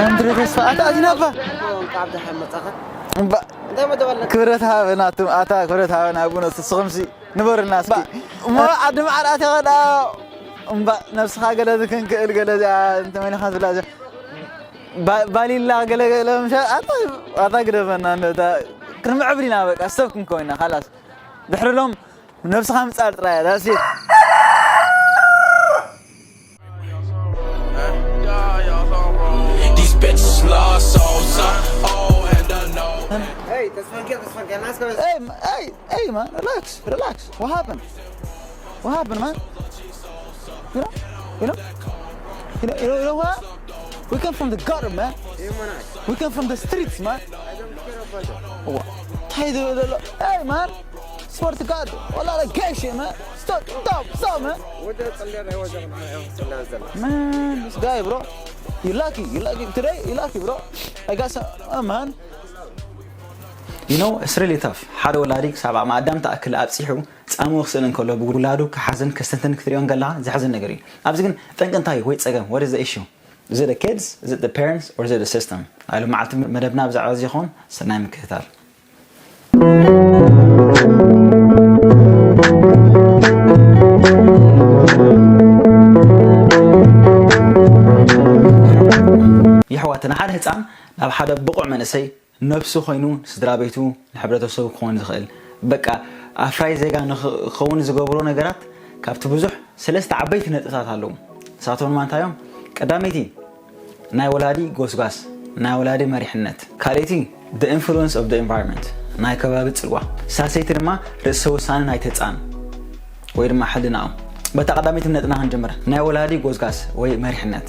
ኣንድሬ ተስፋ ኣታ ኣዚናባ። ካብ ደሓን መጻኻ። እምባ እንታይ መደብ ኣለካ? ክብረት ሃበና ኣቱም ኣታ ክብረት ሃበና ኣቡነ ንስኹምሲ ንበሩልና እስኪ። እሞ ዓዲ መዓር ኣትኻ ደኣ እምባ ነብስኻ ገለ ዝክንክእል ገለ እዚኣ እንተመኒኻ ዝብላ እዚኣ ባ- ባሊላ ገለ ገለ ምሻ ኣታ ኣታ ግደፈና እንደታ ክንምዕብሊና በቃ ሰብ ክንከውና ካላስ ድሕሪ ሎም ነብስኻ ምጻር ጥራይ እያ that's it። These bitches love so so. Oh, and I know. Hey, ተስፋንኪያ ተስፋንኪያ ናስከ Hey, hey, hey, man, relax, relax. What happened? What happened, man? You know, you know, you know, you know, you know what? We come from the gutter, man. We come from the streets, man. What? Hey, man. Swear to God. والله لا gay shit, man. Stop, stop, stop, man. ወደ ጽልያ ናይ ወደ ጽልያ ዘላ Man, this guy, bro. You lucky. You lucky today. You lucky, bro. I got some, uh, man. You know, it's really tough. ሓደ ወላዲ ክሳብ ኣቕመ ኣዳም ተኣክል ኣብፂሑ ፃሙ ክስእል እንከሎ ብውላዱ ክሓዝን ከስተንትን ክትሪኦ እንከለኻ ዘሕዝን ነገር እዩ። ኣብዚ ግን ጠንቂ እንታይ ወይ ፀገም what is the issue? Is it the kids? Is it the parents? Or is it the system? ኣብ ሎማዓልቲ መደብና ብዛዕባ እዚ ይኸውን። ሰናይ ምክትታል። ይሕዋት ንሓደ ህፃን ናብ ሓደ ብቑዕ መንእሰይ ነብሱ ኮይኑ ንስድራ ቤቱ ንሕብረተሰቡ ክኸውን ዝኽእል በቃ ኣፍራይ ዜጋ ንክኸውን ዝገብሮ ነገራት ካብቲ ብዙሕ ሰለስተ ዓበይቲ ነጥብታት ኣለዉ። ንሳቶም ድማ እንታይ እዮም? ቀዳመይቲ ናይ ወላዲ ጎስጓስ፣ ናይ ወላዲ መሪሕነት። ካልኣይቲ the influence of the environment፣ ናይ ከባቢ ፅልዋ። ሳልሰይቲ ድማ ርእሰ ውሳነ ናይ ተፃን ወይ ድማ ሕልናኡ። በታ ቀዳመይቲ ነጥብና ክንጀምር፣ ናይ ወላዲ ጎስጓስ ወይ መሪሕነት።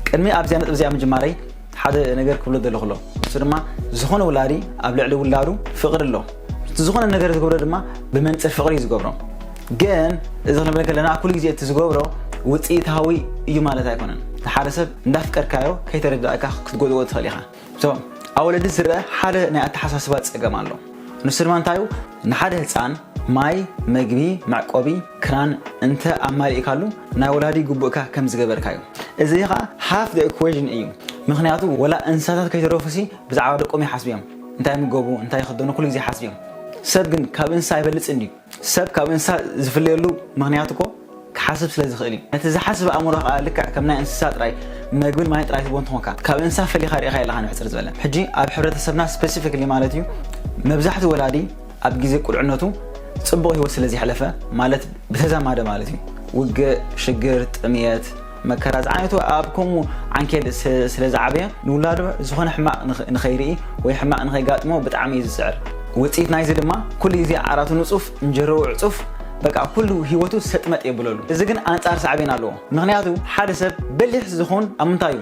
ቅድሚ ኣብዚኣ ነጥብ እዚኣ ምጅማረይ ሓደ ነገር ክብሎ ዘለኹ ኣሎ። እሱ ድማ ዝኾነ ወላዲ ኣብ ልዕሊ ውላዱ ፍቕሪ ኣሎ። እቲ ዝኾነ ነገር ዝገብሮ ድማ ብመንፅር ፍቕሪ እዩ ዝገብሮ። ግን እዚ ክንብል ከለና ኩሉ ግዜ እቲ ዝገብሮ ውፅኢታዊ እዩ ማለት ኣይኮነን። ንሓደ ሰብ እንዳፍቀርካዮ ከይተረዳእካ ክትጎድኦ ትኽእል ኢኻ። So ኣብ ወለዲ ዝረአ ሓደ ናይ ኣተሓሳስባ ፀገም ኣሎ። ንሱ ድማ እንታይ እዩ? ንሓደ ህፃን ማይ፣ መግቢ፣ መዕቆቢ፣ ክራን እንተ ኣማሊእካሉ ናይ ወላዲ ግቡእካ ከም ዝገበርካ እዩ። እዚ ከዓ half the equation እዩ። ምክንያቱ ወላ እንስሳታት ከይተረፉሲ ብዛዕባ ደቆም ይሓስቡ እዮም። እንታይ ምገቡ፣ እንታይ ይኽደኑ ኩሉ ግዜ ይሓስቡ እዮም። ሰብ ግን ካብ እንስሳ ኣይበልፅን ድዩ? ሰብ ካብ እንስሳ ዝፍለየሉ ምክንያት እኮ ክሓስብ ስለ ዝኽእል እዩ። ነቲ ዝሓስብ ኣእምሮ ከዓ ልክዕ ከም ናይ እንስሳ ጥራይ መግብን ማይን ጥራይ ትቦ እንትኾንካ ካብ እንስሳ ፈሊኻ ርኢኻ የለኻን ብሕፅር ዝበለ። ሕጂ ኣብ ሕብረተሰብና specifically ማለት እዩ መብዛሕትኡ ወላዲ ኣብ ግዜ ቁልዕነቱ ፅቡቕ ህይወት ስለ ዝሕለፈ ማለት ብተዛማደ ማለት እዩ ውግእ፣ ሽግር፣ ጥምየት፣ መከራ ዝዓይነቱ ኣብ ከምኡ ዓንኬል ስ- ስለ ዝዓበየ ንውላዱ ዝኾነ ሕማቕ ንኸ- ንኸይርኢ ወይ ሕማቕ ንኸይጋጥሞ ብጣዕሚ እዩ ዝፅዕር። ውፅኢት ናይዚ ድማ ኩሉ ግዜ ዓራቱ ንፁፍ፣ እንጀርኡ ዕፁፍ፣ በቃ ኩሉ ህይወቱ ሰጥመጥ የብለሉ። እዚ ግን ኣንፃር ሳዕቤን ኣለዎ። ምክንያቱ ሓደ ሰብ በሊሕ ዝኹን ኣብ ምንታይ እዩ?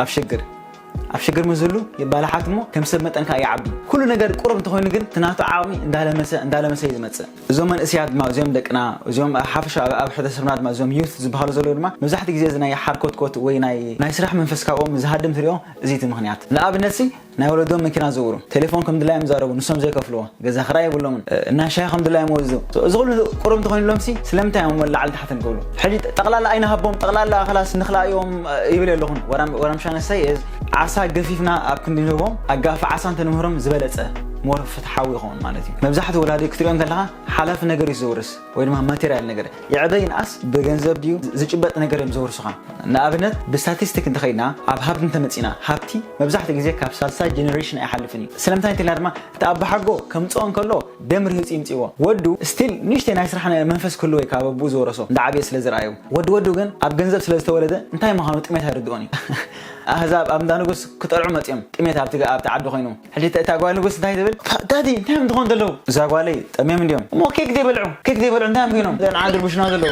ኣብ ሽግር ኣብ ሽግር ምስ ዝህሉ ይባላሓት እሞ ከም ሰብ መጠን ከዓ ይዓቢ። ኩሉ ነገር ቁሩብ እንተኾይኑ ግን እቲ ናቱ ዓቕሚ እንዳለመሰ እንዳለመሰ እዩ ዝመፅእ። እዞም መንእሰያት ድማ እዚኦም ደቅና እዚኦም ሓፈሻ ኣብ ኣብ ሕብረተሰብና ድማ እዞም youth ዝበሃሉ ዘለዉ ድማ መብዛሕትኡ ግዜ እዚ ናይ ሓርኮትኮት ወይ ናይ ናይ ስራሕ መንፈስ ካብኦም ዝሃድም ትሪኦ። እዚ እቲ ምኽንያት ንኣብነት ሲ ናይ ወለዶም መኪና ዝዝውሩ ቴሌፎን ከም ድላዮም ይዛረቡ ንሶም ዘይከፍልዎ ገዛ ክራይ የብሎምን። እና ሻሂ ከም ድላዮም ወዝዱ እዚ ኩሉ ቁሩብ እንተኾይኑሎም ሲ ስለምንታይ እዮም ላዕሊ ታሕትን ክብሉ? ሕጂ ጠቕላላ ኣይንሃቦም ጠቕላላ ክላስ ንኽልኣዮም ይብል ኣለኹን። ወራም ወራም ሻነሰይ እዝ ዓሳ ገፊፍና ኣብ ክንዲ ንህቦም ኣጋፊ ዓሳ እንተንምህሮም ዝበለጸ more ፍትሓዊ ይኸውን ማለት እዩ። መብዛሕትኡ ወላዲ ክትሪኦ እንከለኻ ሓላፊ ነገር እዩ ዝውርስ ወይ ድማ ማቴሪያል ነገር ይዕበ ይንኣስ ብገንዘብ ድዩ ዝጭበጥ ነገር እዮም ዘውርሱኻ። ንኣብነት ብስታቲስቲክ እንተኸይድና ኣብ ሃብቲ እንተመፂና ሃብቲ መብዛሕትኡ ግዜ ካብ ሳልሳይ ጀነሬሽን ኣይሓልፍን እዩ። ስለምንታይ እንተልና ድማ እቲ ኣባሓጎ ከምፅኦ እንከሎ ደም ርሂፁ ይምፅዎ ወዱ ስቲል ንእሽተይ ናይ ስራሕ ናይ መንፈስ ክህልዎ እዩ ካብ ኣቦኡ ዝወረሶ እንዳዓብየ ስለ ዝረኣዩ። ወዲ ወዱ ግን ኣብ ገንዘብ ስለ ዝተወለደ እንታይ ምዃኑ ጥሜት ኣይርድኦን እዩ። ኣህዛብ ኣብ እንዳ ንጉስ ክጠልዑ መፅዮም ጥሜት ኣብቲ ገ- ኣብቲ ዓዲ ኮይኑ ሕጂ እታ ጓል ንጉስ እንታይ ትብል? ዳዲ እንታይ እዮም ዝኾኑ ዘለዉ? እዛ ጓለይ ጠምዮም እንድዮም እሞ ኬክ ዘይበልዑ ኬክ ዘይበልዑ እንታይ እዮም ኮይኖም? ዘን ዓድርቡሽና ዘለዉ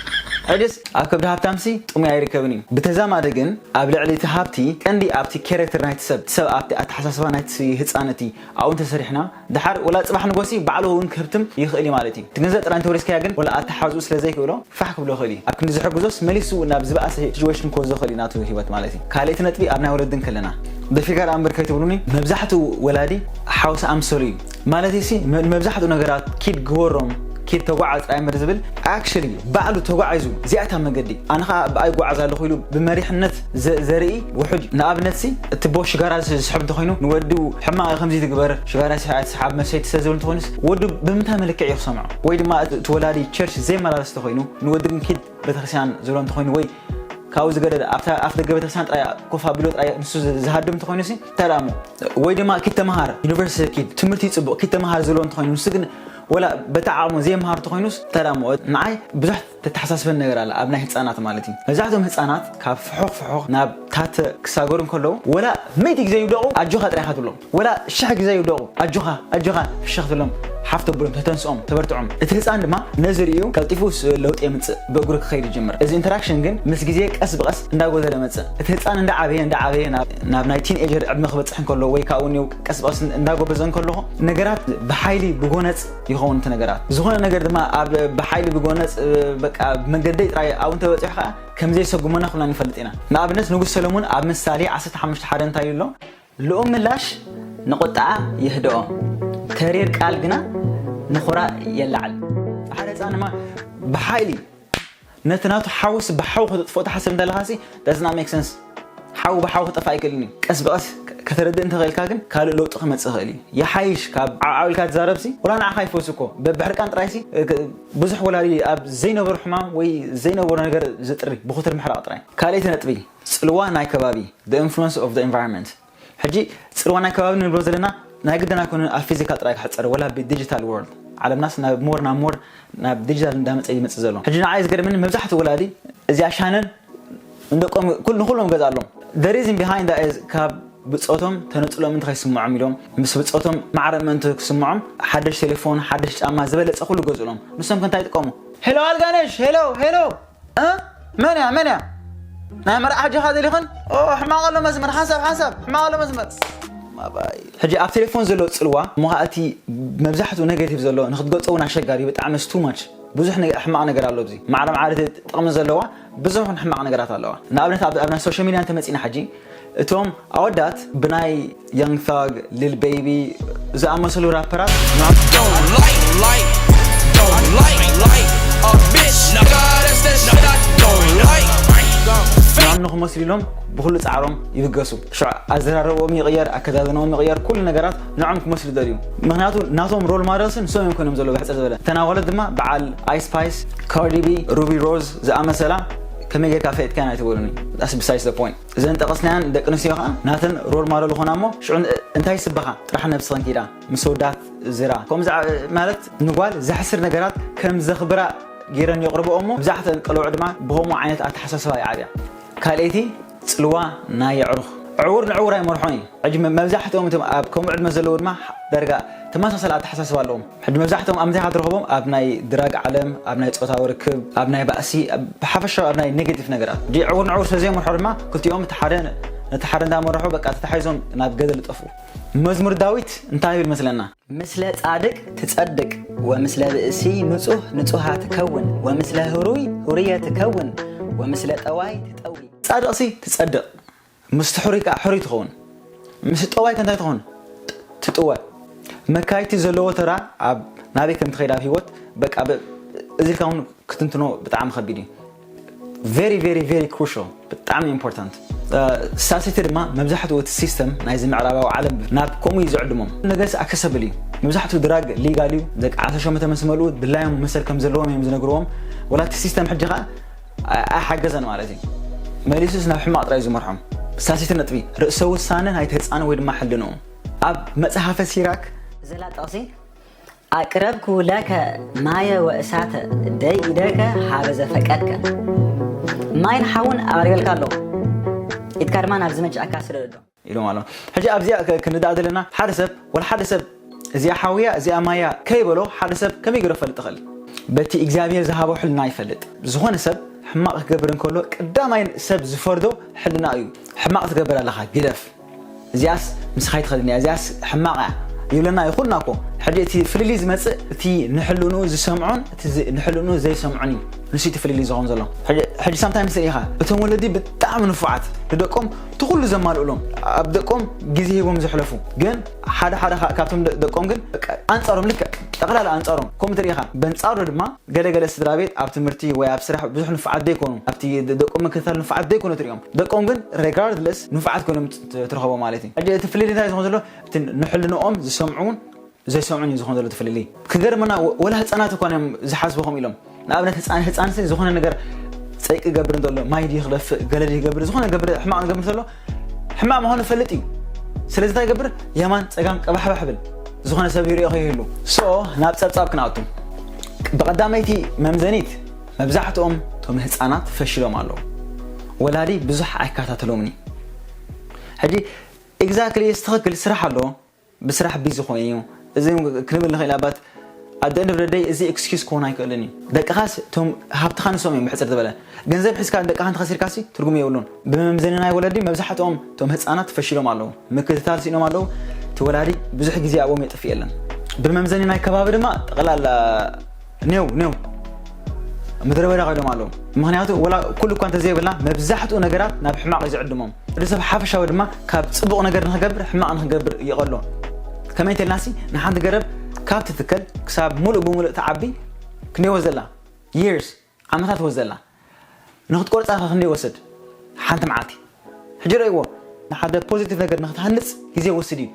ሕጅስ ኣብ ከብዲ ሃብታምሲ ጥሙይ ኣይርከብን እዩ። ብተዛማዲ ግን ኣብ ልዕሊ እቲ ሃብቲ ቀንዲ ኣብቲ ኬረክተር ናይቲ ሰብ ሰብ ኣብቲ ኣተሓሳስባ ናይቲ ህፃን እቲ ኣብኡ እንተሰሪሕና ድሓር ወላ ፅባሕ ንጎሲ ባዕሉ እውን ክህብትም ይኽእል እዩ ማለት እዩ። እቲ ገንዘብ ጥራይ እንተወሪስካያ ግን ወላ ኣተሓዝኡ ስለ ዘይክእሎ ፋሕ ክብሎ ይኽእል እዩ። ኣብ ክንዲ ዝሕግዞስ መሊሱ ናብ ዝበኣሰ ሲቹዌሽን ክወስዶ ይኽእል እዩ ናቱ ህይወት ማለት እዩ። ካልእቲ ነጥቢ ኣብ ናይ ወለዲ እንከለና በፊጋር ኣንበር ከይትብሉኒ መብዛሕትኡ ወላዲ ሓውሲ ኣምሰሉ እዩ ማለት ሲ መብዛሕትኡ ነገራት ኪድ ግበሮም ኪድ ተጓዓዝ ጥራይ እምበር ዝብል፣ actually ባዕሉ ተጓዒዙ እዚኣታ መገዲ ኣነ ኸኣ ብኣይ ጓዓዝ ኣለኹ ኢሉ ብመሪሕነት ዘርኢ ውሑድ። ንኣብነት ሲ እቲ ቦ ሽጋራ ዝስሕብ እንተኾይኑ ንወዱ ሕማቕ ከምዚ ትግበር ሽጋራ ሲ ኣይትስሓብ መሰይቲ ስለ ዝብል እንተኾይኑስ ወዱ ብምንታይ መለክዕ እዩ ክሰምዖ? ወይ ድማ እቲ ወላዲ ቸርች ዘይመላለስ እንተኾይኑ ንወዱ ግን ኪድ ቤተክርስትያን ዝብሎ እንተኾይኑ ወይ ካብኡ ዝገደደ ኣብታ ኣፍ ደገ ቤተክርስትያን ጥራይ ኮፍ ኣቢሉ ጥራይ ንሱ ዝሃድም እንተኾይኑ ሲ እንታይ ደኣ እሞ ወይ ድማ ኪድ ተምሃር ዩኒቨርሲቲ ኪድ ትምህርቲ ይፅቡቕ ኪድ ተምሃር ዝብሎ እንተኾይኑ ንሱ ግን ወላ በታ ዓቕሙ ዘይምሃር ተኾይኑስ እንታይ ደኣ እሞ ንዓይ ብዙሕ ተተሓሳስበን ነገር ኣለ ኣብ ናይ ህፃናት ማለት እዩ መብዛሕትኦም ህፃናት ካብ ፍሑኽ ፍሑኽ ናብ ታተ ክሳገሩ እንከለዉ ወላ መይቲ ግዜ ይውደቑ ኣጆኻ ጥራይኻ ትብሎም ወላ ሽሕ ግዜ ይውደቑ ኣጆኻ ኣጆኻ ፍሽኽ ትብሎም ሓፍ ተብሎም ተተንስኦም ተበርትዖም እቲ ህፃን ድማ ነዚ ርእዩ ቀልጢፉ ለውጢ የምፅእ ብእግሩ ክኸይድ ይጅምር እዚ ኢንተራክሽን ግን ምስ ግዜ ቀስ ብቐስ እንዳጎደለ መፅእ እቲ ህፃን እንዳዓበየ እንዳዓበየ ናብ ናይ ቲን ኤጀር ዕድመ ክበፅሕ እንከሎ ወይ ካብኡ ቀስ ብቐስ እንዳጎበዘ እንከለኹ ነገራት ብሓይሊ ብጎነፅ ይኸውን እቲ ነገራት ዝኾነ ነገር ድማ ኣብ ብሓይሊ ብጎነፅ በቃ መገደይ ጥራይ ኣብኡ እንተበፂሑ ከዓ ከም ዘይሰጉመና ኩልና ንፈልጥ ኢና ንኣብነት ንጉስ ሰለሙን ኣብ ምሳሌ ዓሰርተ ሓሙሽተ ሓደ እንታይ ይብሎ ልኡም ምላሽ ንቁጥዓ የህድኦ ተሪር ቃል ግና ንኹራ የላዕል ሓደ ህፃን ድማ ብሓይሊ ነቲ ናቱ ሓውስ ብሓው ከተጥፍኦ ትሓስብ እንተለኻሲ that's not make sense ሓው ብሓው ክጠፋ ኣይክእልን እዩ ቀስ ብቐስ ከተረድእ እንተኽእልካ ግን ካልእ ለውጢ ክመፅእ ይኽእል እዩ ይሓይሽ ካብ ዓብልካ ትዛረብሲ ወላ ንዓኻ ይፈሱ እኮ በብሕርቃን ጥራይሲ ብዙሕ ወላዲ ኣብ ዘይነበሩ ሕማም ወይ ዘይነበሩ ነገር ዝጥሪ ብኹትር ምሕራቕ ጥራይ ካልኣይቲ ነጥቢ ፅልዋ ናይ ከባቢ the influence of the environment ሕጂ ጽልዋ ናይ ከባቢ ንብሎ ዘለና ናይ ግድን ኣይኮነን ኣብ ፊዚካል ጥራይ ክሕጸር ወላ ብዲጂታል ወርልድ ዓለምናስ ናብ ሞር ናብ ሞር ናብ ዲጂታል እንዳመጸ ይመጽእ ዘሎ ሕጂ ንዓይ ዝገርመኒ መብዛሕትኡ ወላዲ እዚኣ ሻነል ንደቆም ኩል ንኩሎም ገዛ ኣሎም the reason behind that is ካብ ብጾቶም ተነጽሎም እንተ ከይስምዖም ኢሎም ምስ ብጾቶም ማዕረ ምእንቲ ክስምዖም ሓደሽ ቴሌፎን ሓደሽ ጫማ ዝበለጸ ኩሉ ገዝእሎም ንሶም ከ እንታይ ይጥቀሙ ሄሎ ኣልጋነሽ ሄሎ ሄሎ እ መን እያ መን እያ ናይ መርዓ ኣጆኻ ደሊኽን ኦ ሕማቕ ኣሎ መስመር ሓንሳብ ሓንሳብ ሕማቕ ኣሎ መስመር ማባይ ሕጂ ኣብ ቴሌፎን ዘሎ ፅልዋ እሞ ከዓ እቲ መብዛሕትኡ ኔጌቲቭ ዘሎ ንክትገልፆ እውን ኣሸጋሪ እዩ ብጣዕሚ ስ too much ብዙሕ ሕማቕ ነገር ኣሎ ኣብዚ ማዕረ ማዕረ ጥቕሚ ዘለዋ ብዙሕ እውን ሕማቕ ነገራት ኣለዋ ንኣብነት ኣብ ናይ ሶሻል ሚድያ እንተመፂና ሕጂ እቶም ኣወዳት ብናይ Young Thug, Lil Baby ዝኣመሰሉ ራፐራት ንዓም ንክመስሉ ኢሎም ብኩሉ ፃዕሮም ይብገሱ ሽዑ ኣዘራረብኦም ይቕየር ኣከዳድንኦም ይቕየር ኩሉ ነገራት ንዖም ክመስሉ ደልዩ ምክንያቱ ናቶም ሮል ማደልስ ንሶም እዮም ኮይኖም ዘለዉ ብሕፅር ዝበለ እተን ኣዋልድ ድማ በዓል Ice Spice, Cardi B, Rubi Rose ዝኣመሰላ ከመይ ጌርካ ፈጥካያን ኣይትበሉኒ that's besides the point እዘን ጠቐስናያን ደቂ ኣንስትዮ ከዓ ናተን ሮል ማደል ዝኾና እሞ ሽዑ እንታይ ይስበኻ ጥራሕ ነብስኽን ኪዳ ምስ ወዳት ዝራ ከምዚ ማለት ንጓል ዘሕስር ነገራት ከም ዘኽብራ ገይረን የቕርበኦ እሞ መብዛሕተን ቀልዑ ድማ ብኸምኡ ዓይነት ኣተሓሳስባ ይዓብያ ካልኣይቲ ፅልዋ ናይ የዕሩኽ ዕውር ንዕውር ኣይመርሖን እዩ ሕጂ መብዛሕትኦም እቶም ኣብ ከምኡ ዕድመ ዘለዉ ድማ ዳርጋ ተመሳሳሊ ኣተሓሳስባ ኣለዎም ሕጂ መብዛሕትኦም ኣብ ምንታይ ክትረኽቦም ኣብ ናይ ድራግ ዓለም ኣብ ናይ ፆታዊ ርክብ ኣብ ናይ ባእሲ ብሓፈሻዊ ኣብ ናይ ኔጌቲቭ ነገራት ሕጂ ዕውር ንዕውር ስለዘይመርሖ ድማ ክልቲኦም እቲ ሓደ ነቲ ሓደ እንዳመርሑ በቃ ተታሒዞም ናብ ገደል ይጠፍኡ መዝሙር ዳዊት እንታይ ይብል መስለና ምስለ ጻድቅ ትጸድቅ ወምስለ ብእሲ ንጹህ ንጹሃ ትከውን ወምስለ ህሩይ ሁርየ ትከውን ወምስለ ጠዋይ ትጠዊ ጻድቕሲ ትጸድቕ ምስቲ ሕሩይ ከዓ ሕሩይ ትኸውን ምስ ጠዋይ ከ እንታይ ትኸውን ትጥወ መካይቲ ዘለዎ ተራ ኣብ ናበይ ከም ትኸይድ ኣብ ህይወት በቃ እዚ ኢልካ እውን ክትንትኖ ብጣዕሚ ከቢድ እዩ very very very crucial ብጣዕሚ important ሳሲቲ ድማ መብዛሕትኡ እቲ ሲስተም ናይዚ ምዕራባዊ ዓለም ናብ ከምኡ እዩ ዝዕድሞም ነገርስ ኣክሰሰብል እዩ መብዛሕትኡ ድራግ ሊጋል እዩ ደቂ ዓሰርተ ሸሞንተ ምስ መልኡ ድላዮም መሰል ከም ዘለዎም እዮም ዝነግርዎም ወላ እቲ ሲስተም ሕጂ ከዓ ኣይሓገዘን ማለት እዩ መሊሱስ ናብ ሕማቕ ጥራይ ዝመርሖም ሳሲቲ ነጥቢ ርእሰ ውሳነ ናይቲ ህፃን ወይ ድማ ሕልንኡ ኣብ መፅሓፈ ሲራክ ዘላ ጠቕሲ ኣቅረብኩ ለከ ማየ ወእሳተ ደይ ኢደከ ሀበ ዘፈቀድከ ማይን ሓውን ኣቅሪበልካ ኣለኹ ኢድካ ድማ ናብ ዝመጃእካ ስደዶ ኢሎም ኣሎ ሕጂ ኣብዚኣ ክንዳእ ዘለና ሓደ ሰብ ወላ ሓደ ሰብ እዚኣ ሓውያ እዚኣ ማያ ከይበሎ ሓደ ሰብ ከመይ ገይሩ ፈልጥ ይኽእል በቲ እግዚኣብሔር ዝሃቦ ሕልና ይፈልጥ ዝኾነ ሰብ ሕማቕ ክገብር እንከሎ ቀዳማይ ሰብ ዝፈርዶ ሕልና እዩ ሕማቕ ትገብር ኣለኻ ግደፍ እዚኣስ ምስኻ ይትኸድኒ እዚኣስ ሕማቕ እያ ይብለና ይኹልና እኮ ሕጂ እቲ ፍልልይ ዝመፅእ እቲ ንሕልንኡ ዝሰምዖን እቲ ንሕልንኡ ዘይሰምዖን እዩ ንሱ እቲ ፍልልይ ዝኸውን ዘሎ ሕጂ ሳምታይምስ ርኢኻ እቶም ወለዲ ብጣዕሚ ንፉዓት ንደቆም እቲ ኩሉ ዘማልእሎም ኣብ ደቆም ግዜ ሂቦም ዘሕለፉ ግን ሓደ ሓደ ካብቶም ደቆም ግን ኣንፃሮም ልክዕ ጠቕላላ ኣንጻሮም። ከምኡ ትርኢ ኢኻ። በንጻሩ ድማ ገለገለ ስድራ ቤት ኣብ ትምህርቲ ወይ ኣብ ስራሕ ብዙሕ ንፉዓት ዘይኮኑ፣ ኣብቲ ደ- ደቆም ምክትታል ንፉዓት ዘይኮኑ ትሪኦም። ደቆም ግን regardless ንፉዓት ኮይኖም ት- ት- ትረኸቦ ማለት እዩ። ሕጂ እቲ ፍልልይ እንታይ ዝኾን ዘሎ? እቲ ንሕልንኦም ዝሰምዑን ዘይሰምዑን እዩ ዝኾን ዘሎ እቲ ፍልልይ። ክገርመና ወ- ወላ ህፃናት እኳ እዮም ዝሓስቡ ከምኡ ኢሎም። ንኣብነት ህፃን ህፃን ሲ ዝኾነ ነገር ፀይቂ ይገብር እንተሎ፣ ማይ ድዩ ክደፍእ፣ ገለ ድዩ ይገብር፣ ዝኾነ ገብር፣ ሕማቕ ገብር እንተሎ ሕማቕ ምዃኑ ይፈልጥ እዩ። ስለዚ እንታይ ይገብር? የማን ጸጋም ቀባሕባሕ ብል። ዝኾነ ሰብ ይሪኦ ከይህሉ። So ናብ ጸብጻብ ክንኣቱ። ብቐዳመይቲ መምዘኒት መብዛሕትኦም እቶም ህፃናት ፈሽሎም ኣለዉ። ወላዲ ብዙሕ ኣይከታተሎምን እዩ። ሕጂ exactly ትኽክል ስራሕ ኣለዎ። ብስራሕ ቢዚ ኮይኑ እዩ። እዚ ክንብል ንኽእል ኣባት ኣደ ንብረደይ እዚ ኤክስኪዝ ክኾን ኣይክእልን እዩ። ደቅኻስ እቶም ሃብትኻ ንሶም እዮም ብሕፅር ዝበለ። ገንዘብ ሒዝካ ደቅኻ እንተኸሲርካሲ ትርጉም የብሉን። ብመምዘኒ ናይ ወለዲ መብዛሕትኦም እቶም ህፃናት ፈሽሎም ኣለዉ። ምክትታል ስኢኖም ኣለዉ። እቲ ወላዲ ብዙሕ ግዜ ኣብኦም የጥፍ የለን። ብመምዘኒ ናይ ከባቢ ድማ ጠቕላላ ኔው ኔው ምድረ በዳ ኮይዶም ኣለዉ። ምኽንያቱ ወላ ኩሉ እኳ እንተዘይብልና መብዛሕትኡ ነገራት ናብ ሕማቕ እዩ ዝዕድሞም። ወዲ ሰብ ሓፈሻዊ ድማ ካብ ጽቡቕ ነገር ንኽገብር ሕማቕ ንኽገብር ይቐሎ። ከመይ እንተልናሲ ንሓንቲ ገረብ ካብ ትትከል ክሳብ ሙሉእ ብሙሉእ ትዓቢ ክንደይ ወዘላ? Years፣ ዓመታት ወዘላ። ንኽትቆርጻ ኸ ክንደይ ወስድ? ሓንቲ መዓልቲ። ሕጂ ረእይዎ፣ ንሓደ ፖዚቲቭ ነገር ንኽትሃንጽ ግዜ ወስድ እዩ።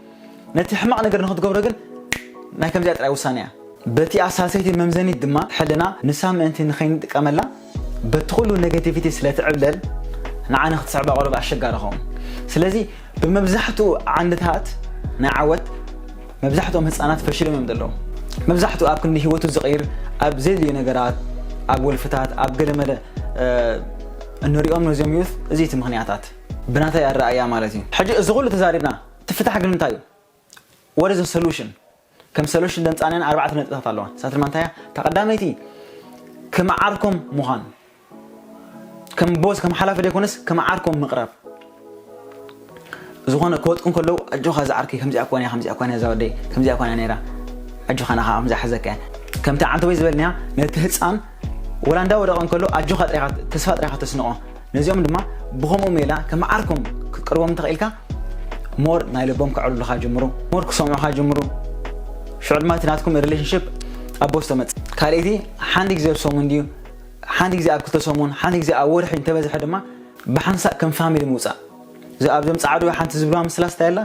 ነቲ ሕማቕ ነገር ንኽትገብሮ ግን ናይ ከምዚኣ ጥራይ ውሳነ እያ። በቲ ኣሳሰይቲ መምዘኒት ድማ ሕልና ንሳ ምእንቲ ንኸይንጥቀመላ በቲ ኩሉ ኔጋቲቪቲ ስለ ትዕብለል ንዓ ንኽትስዕባ ቁሩብ ኣሸጋሪ ኸውን። ስለዚ ብመብዛሕትኡ ዓንድታት ናይ ዓወት መብዛሕትኦም ህፃናት ፈሽሎም እዮም ዘለዉ። መብዛሕትኡ ኣብ ክንዲ ህይወቱ ዝቕይር ኣብ ዘድልዩ ነገራት ኣብ ወልፍታት ኣብ ገለመለ እንሪኦም ነዚኦም ዩት እዚ እቲ ምኽንያታት ብናተይ ኣረኣያ ማለት እዩ። ሕጂ እዚ ኩሉ ተዛሪብና እቲ ፍታሕ ግን እንታይ እዩ? What is the solution? ከም ሰሉሽን ደምፃንያን ኣርባዕተ ነጥብታት ኣለዋ። ንሳት ድማ እንታይ እያ? እታ ቀዳመይቲ ክመዓርኮም ምዃን። ከም ቦስ ከም ሓላፊ ደይኮነስ ክመዓርኮም ምቕራብ። ዝኾነ ክወጥቁ እንከለዉ ኣጆኻ ዝዓርከይ ከምዚኣ ኮንያ ከምዚኣ ኮንያ ዛወደይ ከምዚኣ ኮንያ ነይራ ኣጆኻ ናኻ ከምዚኣ ሓዘካ እያ። ከምቲ ዓንተወይ ዝበልንያ ነቲ ህፃን ወላ እንዳወደቐ እንከሎ ኣጆኻ ጥራኻ ተስፋ ጥራኻ ተስንቖ። ነዚኦም ድማ ብኸምኡ ሜላ ከም ዓርኮም ክትቀርቦም እንተኽኢልካ ሞር ናይ ልቦም ከዕልሉኻ ጅምሩ፣ ሞር ክሰምዑኻ ጅምሩ። ሽዑ ድማ እቲ ናትኩም ሪሌሽንሽፕ ኣብ ቦስ ተመጽእ። ካልኣይቲ ሓንቲ ግዜ ኣብ ሰሙን ድዩ ሓንቲ ግዜ ኣብ ክልተ ሰሙን ሓንቲ ግዜ ኣብ ወርሒ እንተበዝሐ ድማ ብሓንሳእ ከም ፋሚሊ ምውፃእ። እዚ ኣብዞም ፃዕዱ ሓንቲ ዝብልዋ ምስላ ስታይላ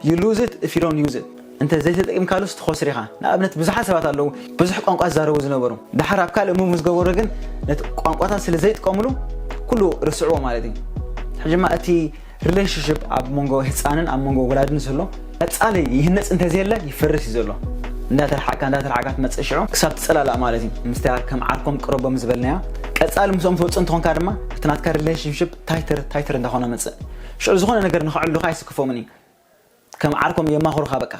you lose it if you don't use it። እንተ ዘይተጠቂምካሉስ ትኸስር ኢኻ። ንኣብነት ብዙሓት ሰባት ኣለዉ ብዙሕ ቋንቋ ዝዛረቡ ዝነበሩ ድሓር ኣብ ካልእ ሙቭ ምስ ገበሩ ግን ነቲ ቋንቋታት ስለ ዘይጥቀምሉ ኩሉ ርስዕዎ ማለት እዩ። ሕጂ ድማ እቲ ሪሌሽንሽፕ ኣብ መንጎ ህፃንን ኣብ መንጎ ወላድን ዘሎ ቀፃሊ ይህነፅ እንተዘየለ ይፈርስ እዩ ዘሎ። እንዳተረሓቅካ እንዳተረሓቅካ ትመፅእ ሽዑ ክሳብ ትፀላላእ ማለት እዩ። ምስታ ከም ዓርኮም ቅረቦም ዝበልናያ ቀፃሊ ምስኦም ትወፅእ እንትኾንካ ድማ እቲ ናትካ ሪሌሽንሽፕ ታይተር ታይተር እንዳኾነ መፅእ። ሽዑ ዝኾነ ነገር ንኽዕሉኻ ኣይስክፎምን እዩ። ከም ዓርኮም የማኽሩኻ በቃ።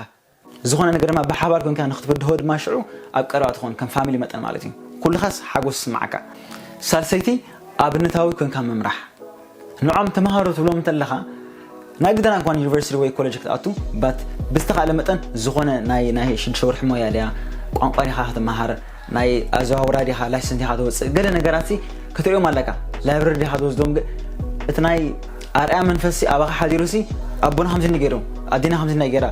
ዝኾነ ነገር ድማ ብሓባር ኮንካ ንክትብድሆ ድማ ሽዑ ኣብ ቀረባ ትኾን ከም ፋሚሊ መጠን ማለት እዩ። ኩልኻስ ሓጎስ ይስምዓካ። ሳልሰይቲ ኣብነታዊ ኮንካ ምምራሕ። ንዖም ተምሃሮ ትብሎም እንተለኻ ናይ ግደና እንኳን ዩኒቨርሲቲ ወይ ኮሌጅ ክትኣቱ ባት ብዝተኻእለ መጠን ዝኾነ ናይ ናይ ሽዱሽተ ወርሒ ሞያ ድያ ቋንቋ ዲኻ ክትመሃር ናይ ኣዘዋውራ ዲኻ ላይሰንስ ዲኻ ትወፅእ ገለ ነገራት ክትሪኦም ኣለካ። ላይብረሪ ዲኻ ትወስዶም ግ- እቲ ናይ ኣርኣያ መንፈስ ኣባኻ ሓዲሩ ሲ ኣቦና ከምዚ ገይሩ ኣዴና ከምዚ ገይራ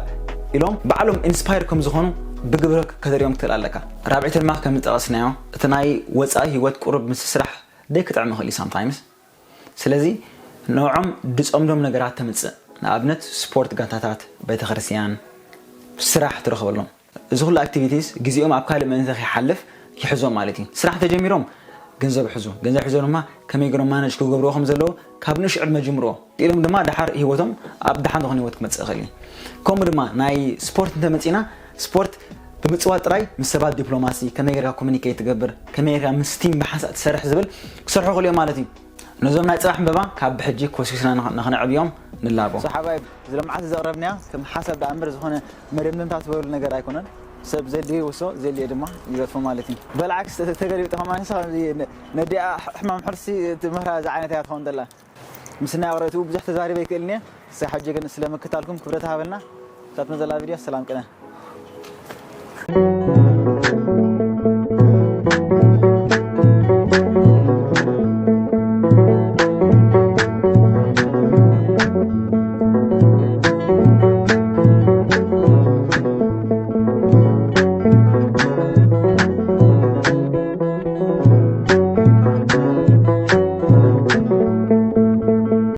ኢሎም ባዕሎም ኢንስፓየር ከም ዝኾኑ ብግብሪ ከተሪኦም ክትክእል ኣለካ። ራብዒቲ ድማ ከም ዝጠቐስናዮ እቲ ናይ ወፃኢ ህይወት ቁሩብ ምስ ስራሕ ደይ ክጥዕም ይኽእል እዩ ሳምታይምስ። ስለዚ ንዖም ድፀምዶም ነገራት ተምፅእ። ንኣብነት ስፖርት ጋንታታት፣ ቤተክርስትያን፣ ስራሕ ትረኽበሎም። እዚ ኩሉ ኣክቲቪቲስ ግዜኦም ኣብ ካልእ ምእንቲ ከይሓልፍ ይሕዞም ማለት እዩ። ስራሕ ተጀሚሮም ገንዘብ ይሕዙ። ገንዘብ ሒዞም ድማ ከመይ ገይሮም ማነጅ ክገብርዎ ከም ዘለዎ ካብ ንእሽ ዕድመ ጅምርዎ ኢሎም ድማ ድሓር ህይወቶም ኣብ ድሓን ዝኾነ ህይወት ክመፅእ ይኽእል እዩ። ከምኡ ድማ ናይ ስፖርት እንተመፂና ስፖርት ብምፅዋት ጥራይ ምስ ሰባት ዲፕሎማሲ ከመይ ጌርካ ኮሚኒኬት ትገብር ከመይ ጌርካ ምስ ቲም ብሓንሳእ ትሰርሕ ዝብል ክሰርሑ ይኽእሉ እዮም ማለት እዩ። ነዞም ናይ ፅባሕ ዕምበባ ካብ ብሕጂ ኮስኪስና ንኸ- ንኸነዕብዮም ንላቦ። ሓባይብ ዝለምዓት ዘቕረብናያ ከም ሓሳብ ደኣ እምበር ዝኾነ መደምደምታ ዝበሉ ነገር ኣይኮነን። ሰብ ዘድልዮ ይውሶ ዘድልዮ ድማ ይገድፎ ማለት እዩ። በልዓክስ ተገሊብጠ ከማንስ ነዲኣ ሕማም ሕርሲ ትምህራ ዝዓይነት እያ ትኸውን ዘላ። ምስና ቅረቱ ብዙሕ ተዛሪበ ይክእልኒ። ሕጂ ግን ስለ ምክታልኩም ክብረት ሃበልና። ሳትመ ዘላ ቪድዮ ሰላም ቅነ።